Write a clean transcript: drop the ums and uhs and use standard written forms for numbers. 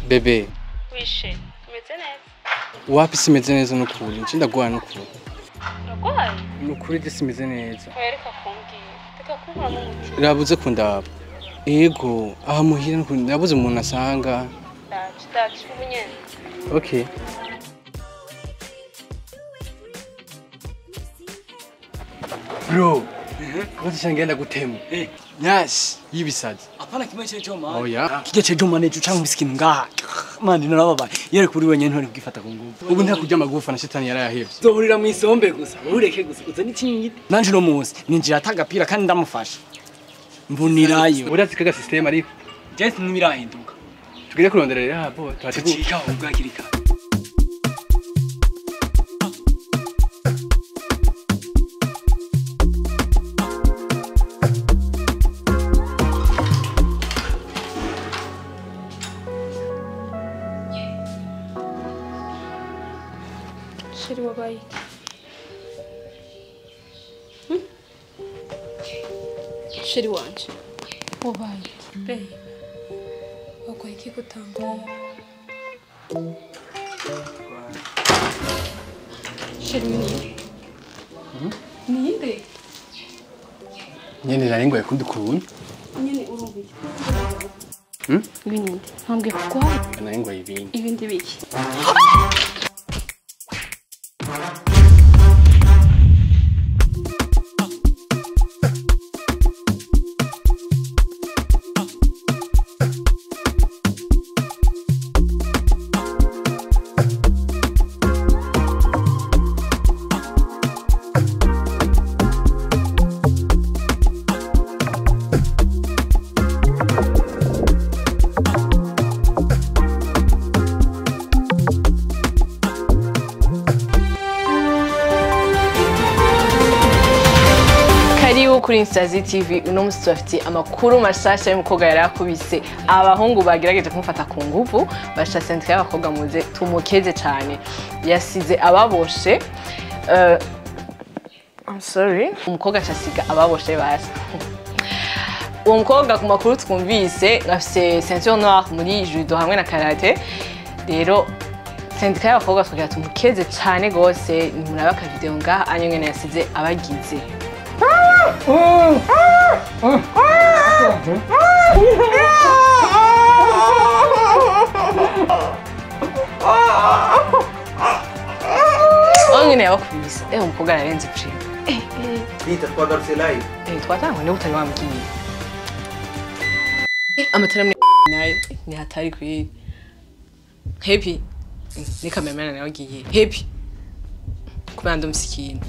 Bebe. Wishe, umeze neza? Wapi simeze neza nukuri, nci ndagwaye nukuri. Uragwaye? Nukuri je simeze neza. Oya reka kumbwira. Reka kunkuramo umutima. Rabuze kundaba. Ego, aha muhira nukuri nabuze umuntu asanga. Ndaje, ndaje ubu nyene. Okay. Bro, uzi ngenda gutema. Nyashi yibisazi. Apana kimwe cyo mama. Oya. Kijya cyo mama nejo cyangwa ikintu ngaha. Mandi narababaye. Yere kuri wenyene ntore kugifata ku ngufu. Ubu nta kurya amagufa na shitani yarayahevye. Zoburira mu isombe gusa. Ureke gusa uzane ikinyita. Nanje no munsi ninjira atagapira kandi ndamufasha. Mbonirayo. Urazi kaga system ariko. Jesse nimirahinduka. Tugire kurondera rero hapo twacika ubwakirika. Chéri wabaye iki? Chéri wanje wabaye iki? Babe, wabaye iki kutambwira? Chéri ni ninde? Nyene nari ngoye kundi kuntu. Nyene urumva iki? Ibindi ntambwe kugwaye. Nari ngoye ibindi. Ibindi biki? Kuri Insazi TV uno musi tubafitiye amakuru mashasha y'umukobwa yari akubise abahungu bagerageje kumufata ku nguvu basha sentre y'abakobwa muze tumukeze cyane yasize ababoshe. I'm sorry, umukobwa ashasiga ababoshe basi. Uwo mukobwa ku makuru twumvise afise ceinture noire muri judo hamwe na karate. Rero sendika y'abakobwa twagira tumukeze cyane gose, nimuraba ka video ngaha anyongene yasize abagize. Ongene yabakubise. Umukobwa ararenze prime. Bita twagarutse live. Twatangwa ne utari wambwiye. Amatara nayo ni hatari kuri Happy. Ni cameraman nawe agiye. Happy. Kubera ndumsikina.